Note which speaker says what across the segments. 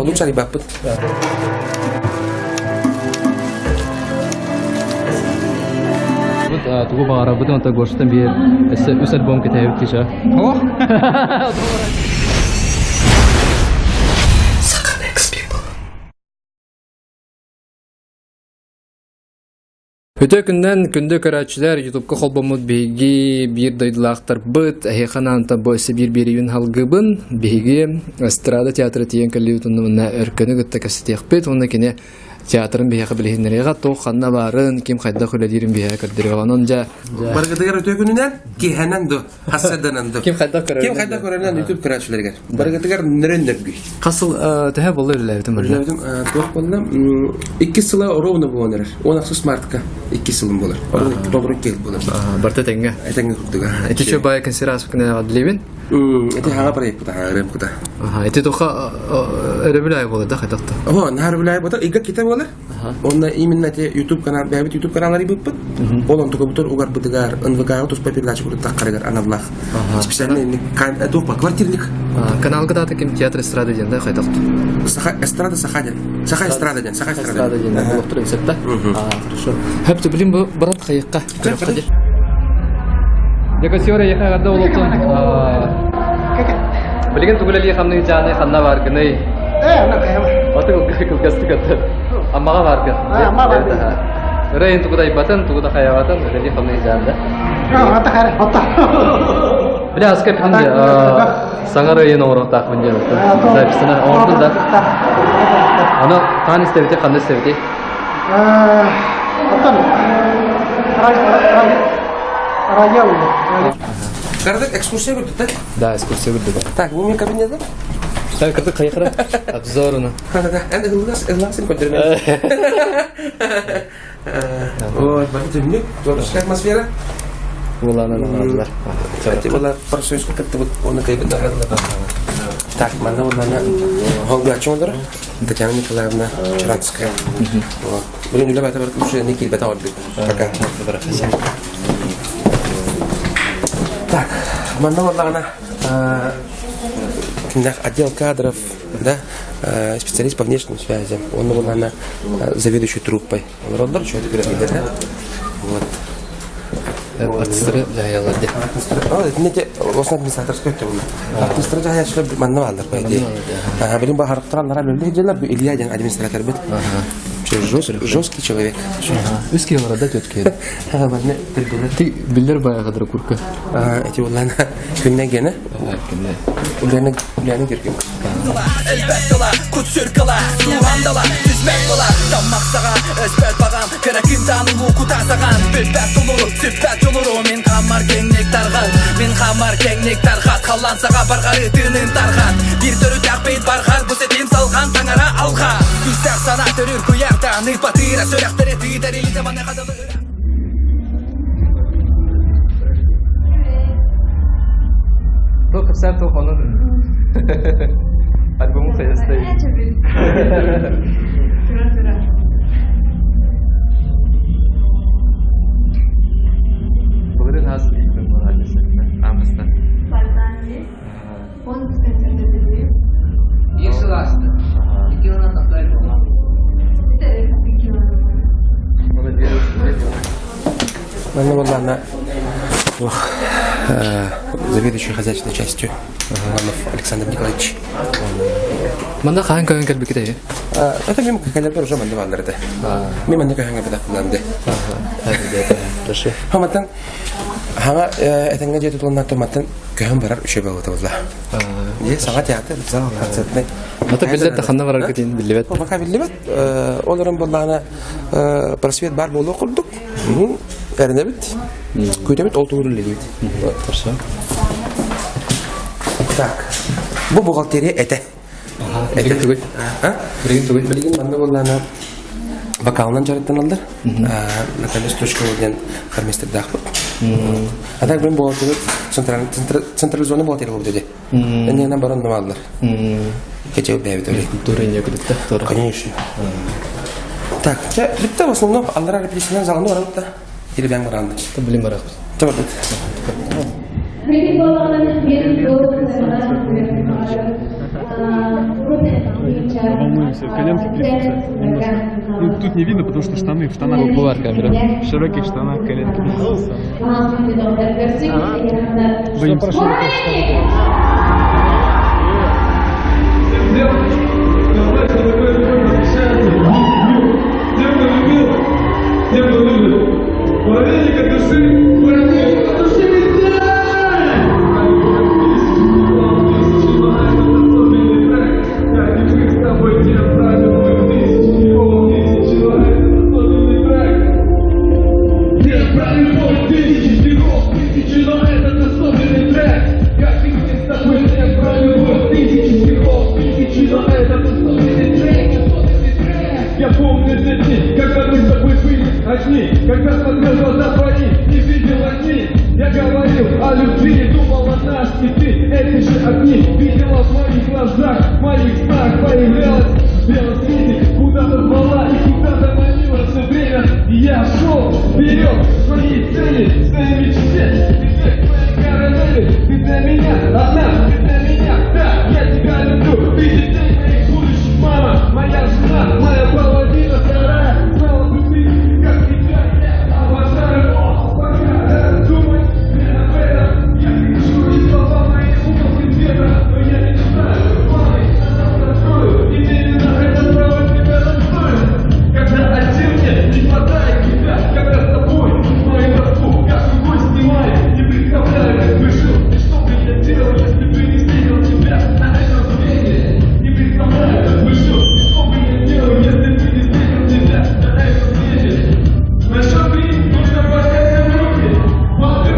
Speaker 1: Лучше арыйбаппыт.
Speaker 2: Тугу баҕарабытын онто Гоштан биир өссө үс альбом кэтэһэбит киша. Үтүө күннэн күндү көрөөччүлэр ютубка холбоммут биһиги биир дойдулаахтарбыт эһиэхэ анаан бу өссө биир биэриибин халгыыбын биһиги эстрада театра тиийэн кэллибит уонна өркөнү кытта кэпсэтиэхпит уонна кини театрын биһиэхэ билиһиннэриэҕэ туох ханна баарын ким хайдах үлэлиирин биһиэхэ көрдөрүөҕэ онон дьэ
Speaker 1: Барыгытыгар үтүө күнүнэн киэһэнэн ду хассаданан ду
Speaker 2: ким хайдах
Speaker 1: ким
Speaker 2: көрөрүнэн
Speaker 1: хайдах көрөрүнэн ютуб көрөөччүлэригэр барыгытыгар нөрөн нөргүй
Speaker 2: хас сыл төһө буолла үлэлээбитим бырда
Speaker 1: Үлэлээбитим туох буолла иккис сыла ровно буолан эрэр 16 мартка иккис сылым буолар толору икки сыл буолар
Speaker 2: барта тэҥҥэ
Speaker 1: этэҥҥэ курдуга
Speaker 2: ити чө баай консервация күнэ билебин
Speaker 1: Ити хаҥа проект кута ырыам кута.
Speaker 2: Ити тоха өрөбүл айы буолар да хайдах да.
Speaker 1: О, наар өрөбүл айы буолар. Ига кита буолар. Онно именно те YouTube канал, бэйэбит YouTube каналлары быппыт. Ол онтукабытыр угарбытыгар, НВК туспа передача курдук аналлаах. Специальный туох квартирник.
Speaker 2: Каналга дата ким театр эстрада диэн да хайдах
Speaker 1: Саха эстрада саха диэн. Саха эстрада диэн. Саха
Speaker 2: эстрада диэн. Олохтор рецепта. Хорошо. Хөп билим бу брат хайыкка. Декосиора яха олохтон Билигин тугу үлэлии хамныы дьааны ханна бааргыный? Аты кылгастык аты. Аммаҕа бааргын.
Speaker 3: Амма бааргын.
Speaker 2: Ырайын тугу да айбатын, тугу да хайабатын, үлэлии хамныы дьаанда.
Speaker 3: Ата хара, ата.
Speaker 2: Бля, аска пинде, саҥар ыйын оҥоруохтаахпын диэн записана оҥордум да. Аны хаан истэбити, ханна истэбити?
Speaker 3: Оттон Радио
Speaker 1: Кырдык экскурсия көрдүк да?
Speaker 2: Да, экскурсия көрдүк.
Speaker 1: Так, бу мен кабинеты?
Speaker 2: Так, кырдык хайыхара обзорunu.
Speaker 1: Эн ыллас, ылласын көрдөрмө. Ой, бары түннүк, творческая атмосфера.
Speaker 2: Уланан аналар.
Speaker 1: Эти была профсоюзка кыттыбыт, оны кайбыт Так, манна улана холгачы олар. Татьяна Николаевна Чаранская. Вот. Бүгүн үлэ бата бар уже не килбет ордук. Пока. Так, манна боллаҕына кинилэр отдел кадров, да, специалист по внешним связям. Он боллаҕына заведующий труппой. Олороллор, что это да? Вот.
Speaker 2: Артистары дьаһайаллар дии.
Speaker 1: Итиннэ основной администраторскай өттө буолла. Артистары дьаһайааччылар манна бааллар, по идее. Билин баһарыктараллара бөллө дьэлэр Илья диэн администратор бит. Жесткий человек.
Speaker 2: Үс киһи олорор да түөрт киһи.
Speaker 1: Манна тирдилер.
Speaker 2: Ти биллер баягыдыр курка.
Speaker 1: Эти улан күннен гене. Үләне үләне кирген.
Speaker 4: Элбэт тыла, кут сүр кыла, суһандала, түспэт была Таммахсаҕа, өспөт баҕам, кыра кынтаан улуу кутаасаҕан Бүппэт тулуру, сүппэт дьулуру, мин хаммар киэҥник тарҕат Мин хаммар киэҥник тарҕат, халлаан саҕа барҕары тыынын тарҕат Биир төрүтээхпит барҕар, бу ситим салҕан таҥара алҕа Күүстээх санаа төрүүр куйаартан, ыпатыыра сүрэхтэри тыытар илитэ маныаха дылы
Speaker 2: Туох кэпсээн туох онон альбому хайастай. Былырын хас иитин Амыстан.
Speaker 5: Биир сыл ааста. Икки сылынан тахсар буолла.
Speaker 1: Манна буоллаҕына туох заведующий хозяйственной частью Иванов Александр Николаевич.
Speaker 2: Манна хаһан көһөн кэлбиккит эһи?
Speaker 1: Это мин кэлэрбэр уже манна бааллар этэ. Мин манна көһөн кэлбэтэх
Speaker 2: Хорошо.
Speaker 1: Хаматтан хаҥа этэҥҥэ дьиэ тутулунна мантан көһөн барар үчүгэй буолбута буолла. Дьиэ саҥа театр, зал концертный.
Speaker 2: Ата биллэр да ханна барарга диэн биллибэт.
Speaker 1: Пока биллибэт. Ол эрэн буоллаҕына просвет бар буолуох курдук. Эрэнэбит. Күүтэбит, ол тугу үлэлиибит.
Speaker 2: Хорошо.
Speaker 1: Так. Бу бухгалтерия этэ.
Speaker 2: Билигин тугуй? Билигин тугуй?
Speaker 1: Билигин манна буоллаҕына вокалынан дьарыктаналлар. Наталья Стручкова диэн хормейстердаахпыт. А так мен бухгалтерия централизованный бухгалтерия буолбут этэ. Энньэнэн баран намааллар. Кече бэйэбит өлүй.
Speaker 2: Культура не күлүктэ.
Speaker 1: Конечно. Так, бүттэ в основном аллара репетициянан заланы барабыт да. Или бэм баранды.
Speaker 2: Билим барабыт.
Speaker 1: Чабырбыт.
Speaker 6: Билим буоллаҕына, биир Тренируемся, коленки трясутся немножко. Ну, тут не видно, потому что штаны, в штанах.
Speaker 2: Была камера.
Speaker 6: В широких штанах коленки трясутся. Боимся.
Speaker 7: Тем, кто любил, тем, кто любит. Муравейник от души, муравейник от души Я помню те дни, когда мы с тобой были одни, когда смотрел в глаза твои и видел огни. Я говорил о любви, думал о нас, и ты эти же огни видела в моих глазах, в моих снах появлялась в белом свете, куда-то звала и куда-то манила все время. И я шел вперед к своей цели, к своей мечте, к тебе, к твоей королеве. Ты для меня одна, ты для меня, да, я тебя люблю, ты детей моих будущих мама, моя жена, моя половина вторая, знала бы ты, как тебя я обожаю. О, пока думай об этом, я кричу, и слова мои умолкнут ветра, но я мечтаю, мамой, на завтра строю, и именно это право тебя танцую. Когда один мне не хватает тебя, когда с тобой мою тоску, как рукой снимает, не представляю, как бы жил, и что бы я делал, если бы не встретил тебя на этом свете. Не представляю, как бы жил, и что бы я делал, если бы не встретил тебя на этом свете. На счет три нужно поднять нам руки. Два, три.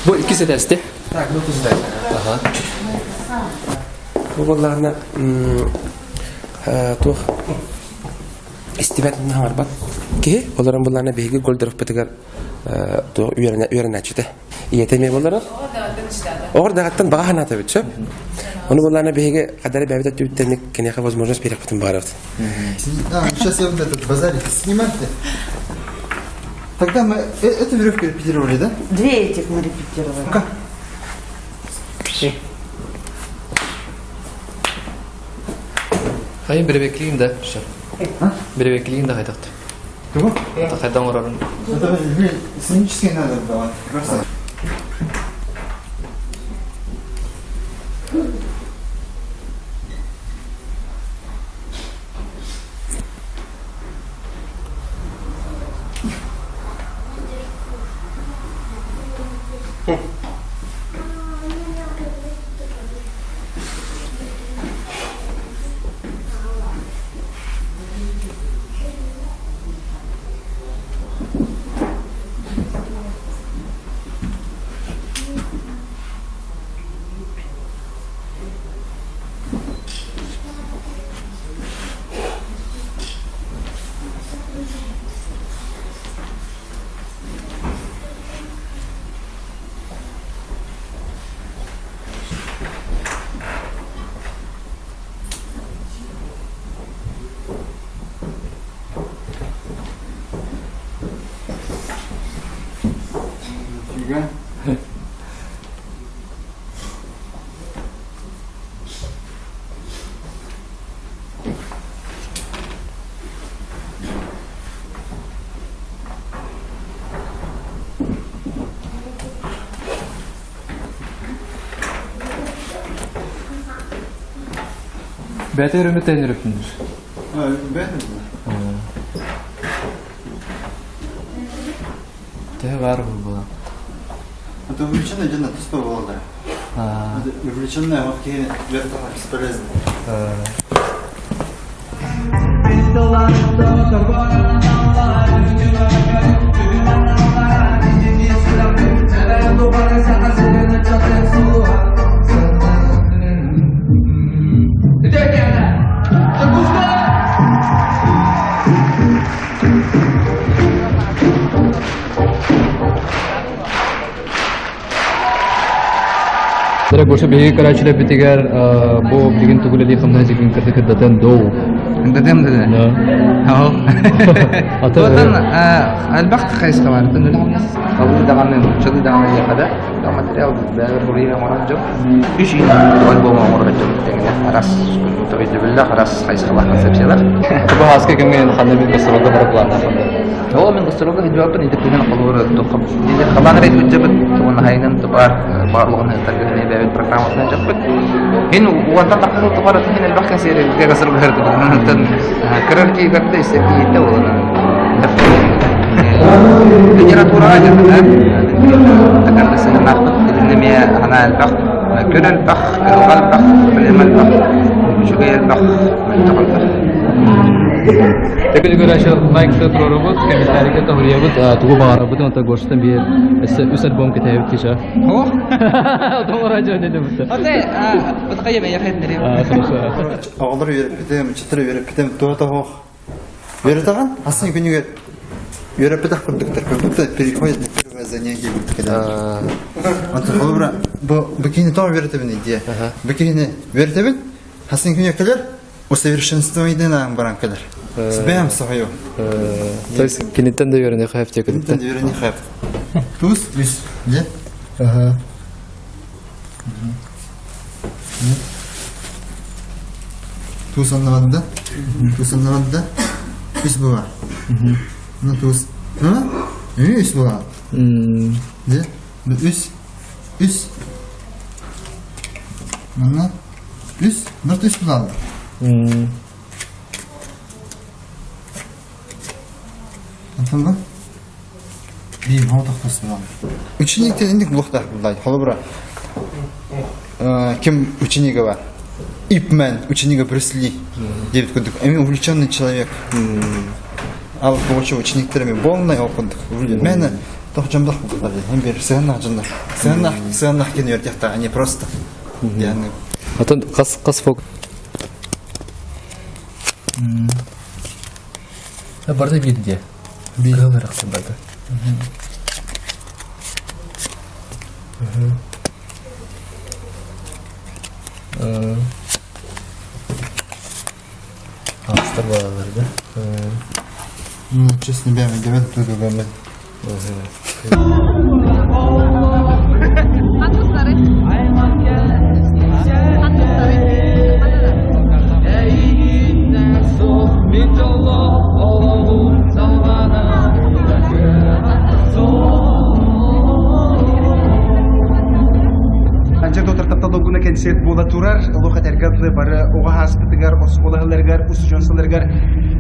Speaker 2: Бу иккис этээсти.
Speaker 1: Так, ну ты знаешь.
Speaker 2: Ага.
Speaker 1: Бу буоллаҕына туох истибэт хаҥарбат киһи олорон буллаҕына биһиги Гольдеровпытыгар туох үөрэнээччитэ ийэтэ эмиэ буолара оҕор даҕаттан баҕа санаата эбит сөп ону буоллаҕына биһиги хадары бэйэбит өттүбүттэн киниэхэ возможность биэриэхпитин баҕарабыт
Speaker 3: А, сейчас я вот этот базарик снимать. Тогда мы эту веревку репетировали, да?
Speaker 8: Две этих мы репетировали.
Speaker 3: Ну-ка.
Speaker 2: Хайын беребеклиин да, все. Беребеклиин да хайдахты.
Speaker 3: Кого?
Speaker 2: Хайдан орарын.
Speaker 3: Это блин, сценические надо давать. Просто. Нифига.
Speaker 2: Бәтер үміт өрөпүнүр.
Speaker 3: А, бэхэ было?
Speaker 2: Төһө бар була.
Speaker 3: А то величина где-то 100 было, да. Увлеченная вот бесполезно.
Speaker 2: Дара Гоша биһиги көрөөччүлэрбитигэр бу билигин тугу үлэлии хамнаһы дьигин кырды кырдатын доу.
Speaker 5: Кырдатым да. Ол. Отон элбэх хайысха бар. Тон үлэ Талыы даҕаны, нууччалыы даҕаны диэхэ да, материал бэйэбэр буруйу оҥорон дьон. Үс ый альбом оҥорор дьон тэҥинэ арас өйдөбүллээх арас хайысхалаах концепциялар.
Speaker 2: Бу ааска кэмҥэ ханна бир гастролга бара планнааххын
Speaker 5: Ол мен гастролга сылдьыбаппын ити күнүн холобур халаан эрэ сылдьабыт уонна хайынан тупар баарлыгын ыытарга бэйэбит программатынан дьаппыт. Мин уонтан тахса сыл тухары син элбэх кэнсиэргэ гастролга сырдыбытым. Кырар киһи көрдө истэр киһиттэ буолан. Литератураҕа дьарыктанар. Такарда сыһыаннаахпыт итиннэ эмиэ хана элбэх көр элбэх, кыһалҕа элбэх, проблема элбэх, үчүгэй элбэх, мөлтөх элбэх.
Speaker 2: Текүлү көрөөчү лайкта туруорабыт, комментарийга тоһуруйабыт, тугу баҕарабытын ота Гоштан биир өссө үс альбом кэтэһэбит киша.
Speaker 5: О!
Speaker 2: Тоҥорачы деді бутта.
Speaker 5: Оте, отакайым эйэхэтнерим.
Speaker 2: Хорошо.
Speaker 3: Оҕолор үөрэппитим, ыччаттар үөрэппитим, туох тоһох. Үөрэтэҕин, астын күнүгэр үөрэппэтэх курдуктар, как будто переходит на первое занятие курдук. Онтон холобура, бу бу киһини тоҕо үөрэтэбин идея. Бу киһини үөрэтэбин, хасын күнүгэр кэлэр, усовершенствованиедан баран кэлэр. Бэйэм соһуйу.
Speaker 2: То есть киниттэн да үөрэниэхэ хэп
Speaker 3: Киниттэн да үөрэниэхэ хэп. Туус үс, дьэ. Туус оннободда. Туус оннободда. Үс була. Ну туус. Үс була. Дьэ, үс. Үс. Манна үс. Бір үс булалар. Антон ба? Биир хомотохтос булан. Учениктен инник булуохтаах буллай. Холобура, ким ученига бар? Ипмен, ученига Брюс Ли диэбит курдук. Эми увлеченный человек. Ал получу учениктерими полный ол курдук. Мені тох жамдах бултар. Hem bir сыаннах жоннор. Сыаннах, сыаннах диэн үөрдиэхтэ, они просто. Яны.
Speaker 2: Атын қас қас фок. Барда бирде. Кыһыл ырахсан барды. Астар балалар да.
Speaker 3: Ну, честно, бэм, дебет туду
Speaker 6: Анча доктор тапталогуна кэнсиэт буола турар, олох этэргэ дылы бары оҕо ааспытыгар, оскуолаһыларыгар, устудьуонсаларыгар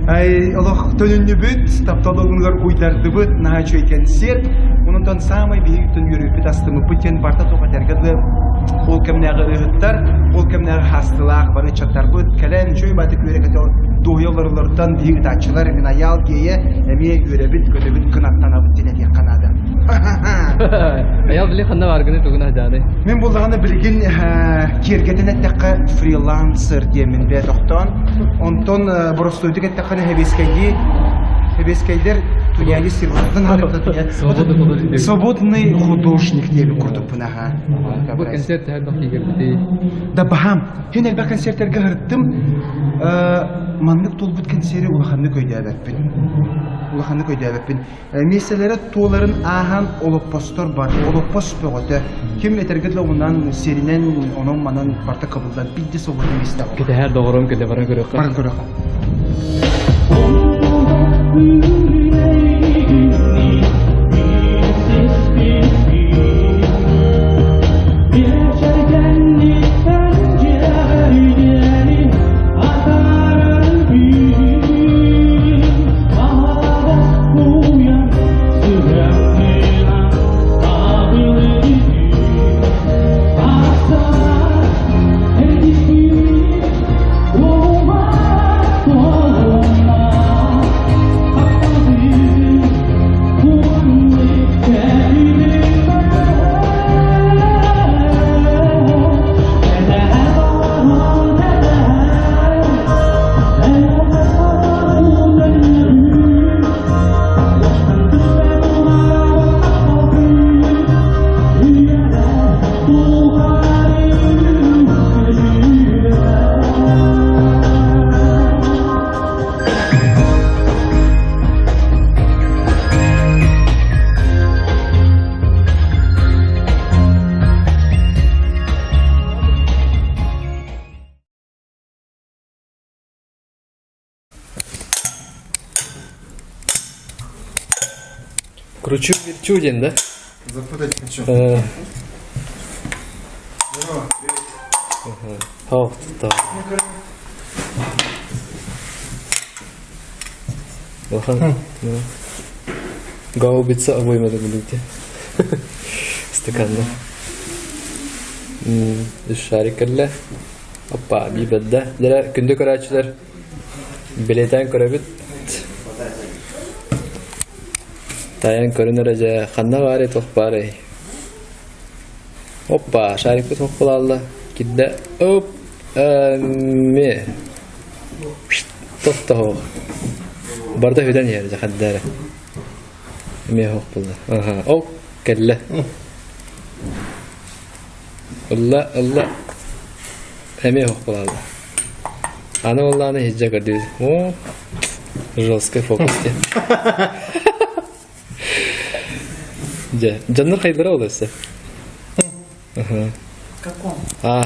Speaker 6: ай олох төнүннүбүт, тапталогунугар уйдардыбыт, наһаа үчүгэй кэнсиэт. Онон саамай биһиги үөрүүппүт астымыппыт диэн барта туох этэргэ дылы ол кэмнээҕи ыһыттар, ол кэмнээҕи хаастылаах бары ыччаттарбыт кэлэн үчүгэй баатык үөрэ-көтө дуоһуйа олороллоруттан биһиги ытааччылар мин Айаал Гиэйэ эмиэ үөрэбит, көтөбүт, кынаттанабыт диэн этиэххэ наада.
Speaker 2: Айаал били ханна бааргыны тугун аһдааны?
Speaker 6: Мин буллаҕына билигин киэргэтэн эттэххэ фрилансер диэммин бэйэ тохтоон. Онтон боростуойдук эттэххинэ хэбиэскэйдии хэбиэскэйдэр тунеядец свободный художник диэбит курдукпун аха.
Speaker 2: Бу концерт төһө киирбитий?
Speaker 6: Да баһаам. Хин элбэх концерттергэ сырыттым. Маннык туолбут концеры улаханнык өйдөөбөппүн. Улаханнык өйдөөбөппүн. Миэстэлэрэ туоларын ааһан олоппостор бар. Олоппос бөҕөтө. Ким этэргэ дылы онон сиринэн онон-манан барта кыбыллан биирдэ свободный миэстэ.
Speaker 2: Кэтэһэр доҕорум кэлэ баран көрүөххэ.
Speaker 6: Баран көрүөххэ.
Speaker 2: Кручу верчу диэн да?
Speaker 3: Запутать хочу.
Speaker 2: Хоо, Улахан. Гаубица обоймада билигде. Стаканна. Үс шарик кэллэ. Оппа, биибэддэ. Дьэ, күндү көрөөччүлэр, билиэтээн көрөбүт. Тайан көрүн эрэ дьэ, ханна баарый, туох баарый? Оппа, шарикпыт суох буолаалла. Кирдэ, оп, эмиэ. Тохтоһуох. Барда хүдэн иһэр дьэ хадда эрэ. Эмиэ суох буолла. Аха, ол кэллэ. Ылла, ылла. Эмиэ суох буолаалла. Аны буоллаҕына иһирдьэ көрдүүр. О, жесткий фокус диэн. Дьэ, дьоннор хайдара ол өссө? Ага.
Speaker 8: Каком?
Speaker 2: А,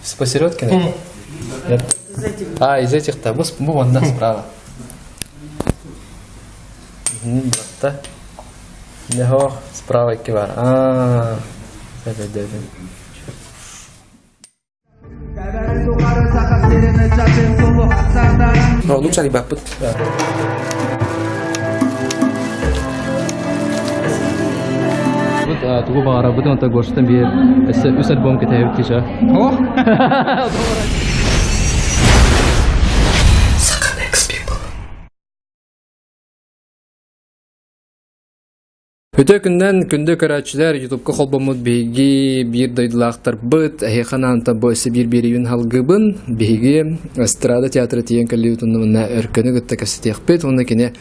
Speaker 2: с посередке?
Speaker 8: Из этих.
Speaker 2: А, из этих-то. Бу, бу онно справа. Братта. Нехо, справа икки бар. А, это
Speaker 1: Лучше ребят.
Speaker 2: Тугу баҕарабытын ото Гоштан биир өссө үс альбом кэтэһэбит киша. Үтүө күннэн күндү көрөөччүлэр, Ютубка холбоммут биһиги биир дойдулаахтарбыт, эһиэхэ анаан бу өссө биир биэриибин халгыыбын. Биһиги эстрада театра тиийэн кэллибит уонна Өркөнү кытта кэпсэтиэхпит уонна кини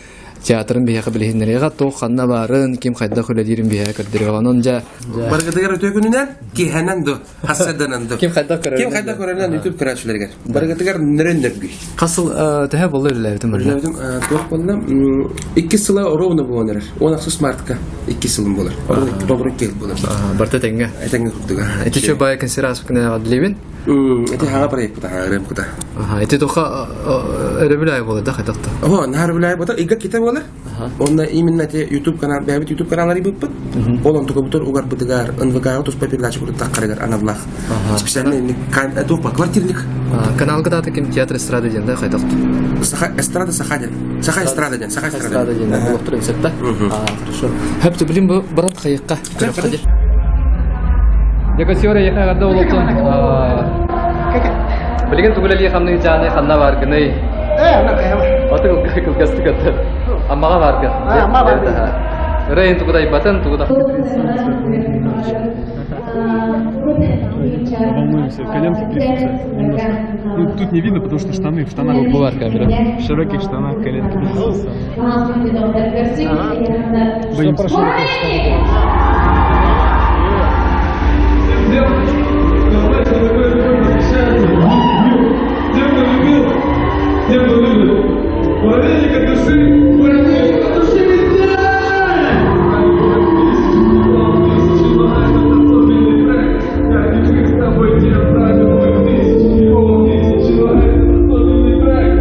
Speaker 2: театрын биһиэхэ билиһиннэриэҕэ, туох ханна баарын, ким хайдах үлэлиирин биһиэхэ көрдөрүөҕэ. Онон дьэ
Speaker 1: Барыгытыгар үтүө күнүнэн, киэһэнэн ду, хассаданан ду.
Speaker 2: Ким хайдах көрөрүнэн.
Speaker 1: Ким хайдах көрөрүнэн YouTube көрөөччүлэригэр. Барыгытыгар нөрөн нөргүй.
Speaker 2: Хас сыл төһө буолла үлэлээбитим бырла?
Speaker 1: Үлэлээбитим туох буолла? Иккис сыла ровно буолан эрэр. 16 мартка иккис сылым буолар. Толору икки сыл буолар.
Speaker 2: Барыта тэҥҥэ.
Speaker 1: Этэҥҥэ курдуга.
Speaker 2: Ити чө баай консерв ааспыкына билебин.
Speaker 1: Ити хаҥа проект кута, ырыам кута.
Speaker 2: Ити тоха өрөбүл ай буолар да хайдахта?
Speaker 1: О, наар өрөбүл ай буолар. Ига кита буолар. Онно именно те YouTube канал, бэйэбит YouTube каналлары быппыт. Ол онтукабытыр угарбытыгар, НВК туспа передача курдук таххарыгар аналлаах. Специальный туох квартирник.
Speaker 2: Каналга даата ким театр эстрада диэн да хайдах?
Speaker 1: Саха эстрада саха диэн. Саха эстрада диэн. Саха
Speaker 2: эстрада диэн. Олохтор рецепта. Хорошо. Хөп билим бу брат хайыкка. Декосиора яха гадда олоқтон. Билигин тугулали хамны жаны ханна баргыный. Аты кылгасты катты. Аммаға баргы.
Speaker 6: Амма баргы.
Speaker 2: Рейн тугудай батын тугуда.
Speaker 7: Волнуемся, коленки трясутся немножко. Ну, тут не видно, потому что штаны в штанах.
Speaker 2: Была камера.
Speaker 7: В широких штанах коленки трясутся. Боимся. Тем, кто любил, тем, кто любит. Муравейник от души, муравейник от души везде! Особенный трек, как и мы с тобой тем правильным тысячи, тысячи, особенный трек.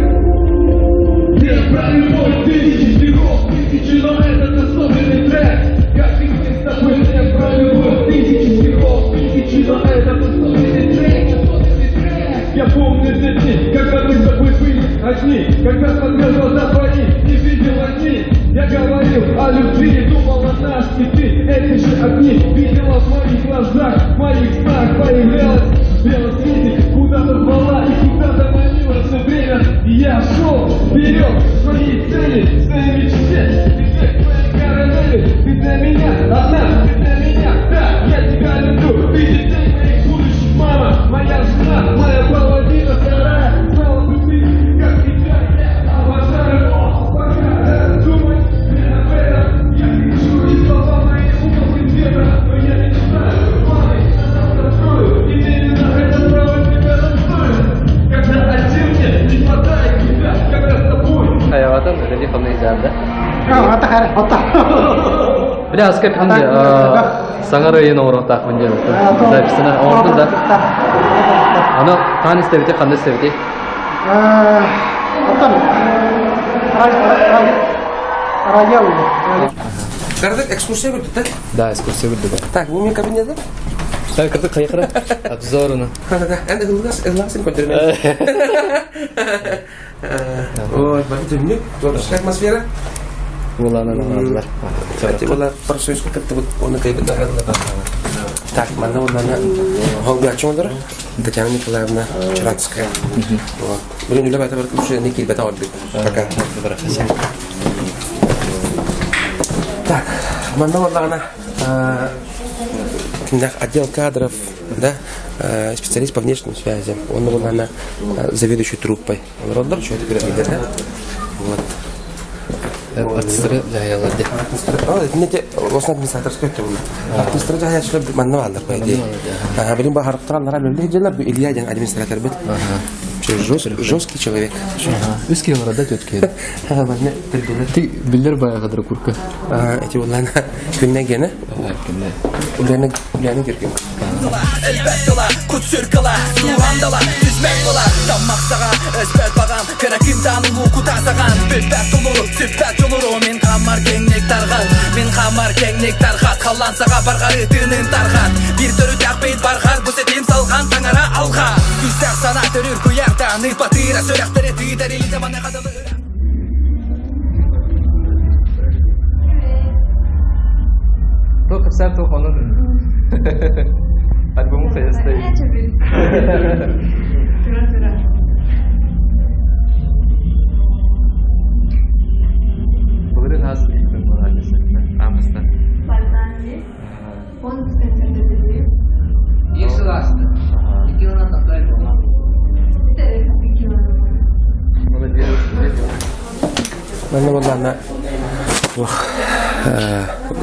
Speaker 7: Я про любовь тысячи стихов, тысячи, но этот особенный трек. Как и мы с тобой, я про любовь тысячи стихов, тысячи, но этот особенный трек, особенный трек. Я помню те дни, когда мы с тобой были одни, когда смотрел в глаза твои, не видел огни. Я говорил о любви, думал о нас, и ты эти же огни видела в моих глазах, в моих снах появлялась в белом свете, куда-то звала и куда-то манила все время. И я шел вперед к своей цели, к своей мечте, к твоей королеве. Ты для меня одна, ты для меня, да, я тебя люблю. Ты детей моих будущих мама, моя жена, моя половина вторая. Знала бы ты, как тебя я обожаю. Но пока думай об этом, я кричу, и слова мои умолкнут ветра, но я мечтаю, планы на завтра строю, и именно это право тебя танцую. Когда один мне не хватает тебя, когда с тобой
Speaker 2: Хайаватын үлели хамны жаанда. Бля, аска пинде саңар ыйын оңороқтақ мын деді. Записына оңордун да. Аны хан истебити, ханды истебити.
Speaker 6: Оттон Роял.
Speaker 1: Кырдык экскурсия көрдүк да?
Speaker 2: Да, экскурсия көрдүк.
Speaker 1: Так, бу мен кабинеты?
Speaker 2: Так, кырдык хайыхара обзорuna.
Speaker 1: Да, эн ыллас ылласын көрдөрмө. Ой, бары түннүк, творческая атмосфера.
Speaker 2: Улана наладылар.
Speaker 1: Кстати, была профсоюзка кыттыбыт, оны кайбыт Так, манна улана холбячы олар. Татьяна Николаевна Чаранская. Вот. Блин, үлэ бата бар күші не килбет алып Пока. Так, манна оллағына отдел кадров, да, специалист по внешним связям. Он был, наверное, заведующий труппой. Олороллар, что это говорит, да? Вот.
Speaker 2: Артистары жайалар де.
Speaker 1: Итиннете осна администраторская өттө була. Артистары жайачылар манна баалар по идее. Ага, билин бахарыктыраллара бөлү дьэлэр бу Илья диэн администратор бит. Жесткий человек.
Speaker 2: Үс киһи да төткө.
Speaker 1: Манна тирдилер.
Speaker 2: Ти биллер баягыдыр курка.
Speaker 1: Эти улана күннен гене. Үләне үләне кирген.
Speaker 4: Элбэт тыла, кут сүр кыла, суһандала, түспэт була Таммахсаҕа, өспөт баҕам, кыра кымтан улуу кутаасаҕан Бүппэт тулуру, сүппэт дьулуру, мин хаммар киэҥник тарҕат Мин хаммар киэҥник тарҕат, халлаан саҕа барҕары тыынын тарҕат Биир төрүтээхпит барҕар, бу ситим салҕан таҥара алҕа Күүстээх санаа төрүүр куйаартан, ыппатыыра сүрэхтэри тыытар илиитэ маныаха дылы
Speaker 2: Туох кэпсээн туох онон альбому хайастай. Былырын аз Амыстан.
Speaker 5: Биир сыл ааста. Икки сылынан тахсар альбома.
Speaker 1: Манна буоллаҕына туох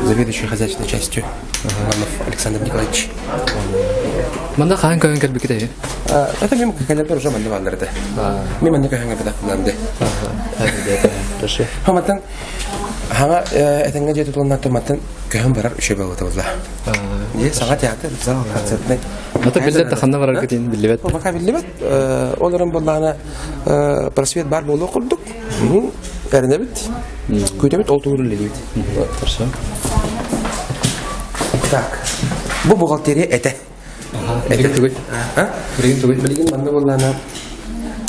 Speaker 1: заведующий хозяйственной частью Иванов Александр Николаевич.
Speaker 2: Манна хаһан көһөн кэлбиккит эһи?
Speaker 1: Это мин кэлэрбэр уже манна бааллар этэ. Мин манна көһөн кэлбэтэх
Speaker 2: Хорошо.
Speaker 1: Хаматтан хаҥа этэҥҥэ дьиэ тутулунна мантан көһөн барар үчүгэй буолбута буолла. Дьиэ саҥа театр, зал концертный.
Speaker 2: Ата биллэр да ханна бараргыт диэн биллибэт.
Speaker 1: Пока биллибэт. Ол эрэн буоллаҕына просвет бар буолуох курдук. Эрэнэбит. Күүтэбит, ол тугун үлэлиибит.
Speaker 2: Хорошо.
Speaker 1: Так. Бу бухгалтерия этэ.
Speaker 2: Билигин тугуй? Билигин тугуй?
Speaker 1: Билигин манна буоллаҕына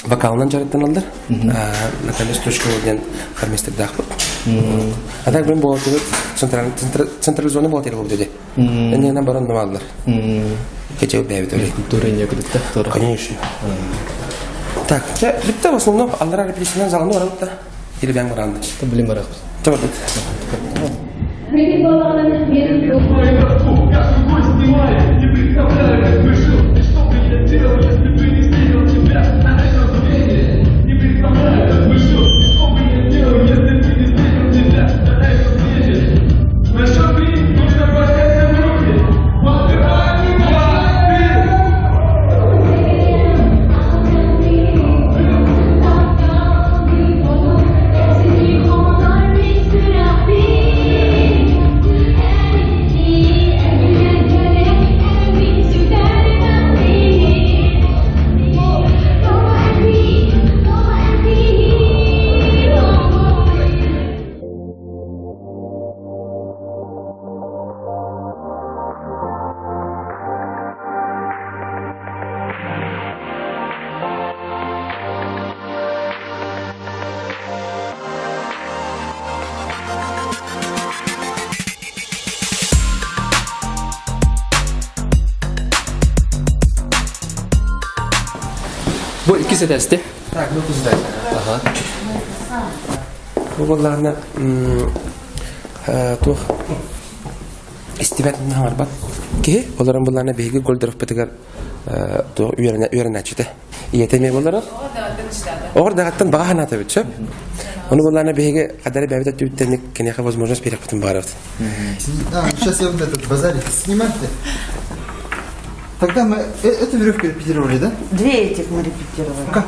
Speaker 1: вокалынан дьарыктаналлар. Наталья Стручкова диэн хормейстердаахпыт. А так блин бухгалтерия централизованный бухгалтерия буолбут ди. Эннинэн баран бааллар. Кече бэйбит өлей.
Speaker 2: Культура не кудукта.
Speaker 1: Конечно. Так, бүтте в основном аллара репетициянан заланы барабыт да. Или бәң баранды.
Speaker 2: Билим барабыт.
Speaker 1: Табарбыт.
Speaker 2: Бу иккис этээсти.
Speaker 1: Так, ну куздай.
Speaker 2: Ага.
Speaker 1: Бу буоллаҕына туох истибэт хаҥарбат киһи олорон буллаҕына биһиги Гольдеровпытыгар туох үөрэнээччитэ ийэтэ эмиэ буолара оҕор даҕаттан баҕа санаата эбит сөп ону буоллаҕына биһиги хадары бэйэбит өттүбүттэн киниэхэ возможность биэриэхпитин баҕарабыт
Speaker 3: Сейчас я вот этот базарик снимать. Тогда мы эту веревку репетировали, да?
Speaker 8: Две этих мы репетировали.
Speaker 3: Ну-ка.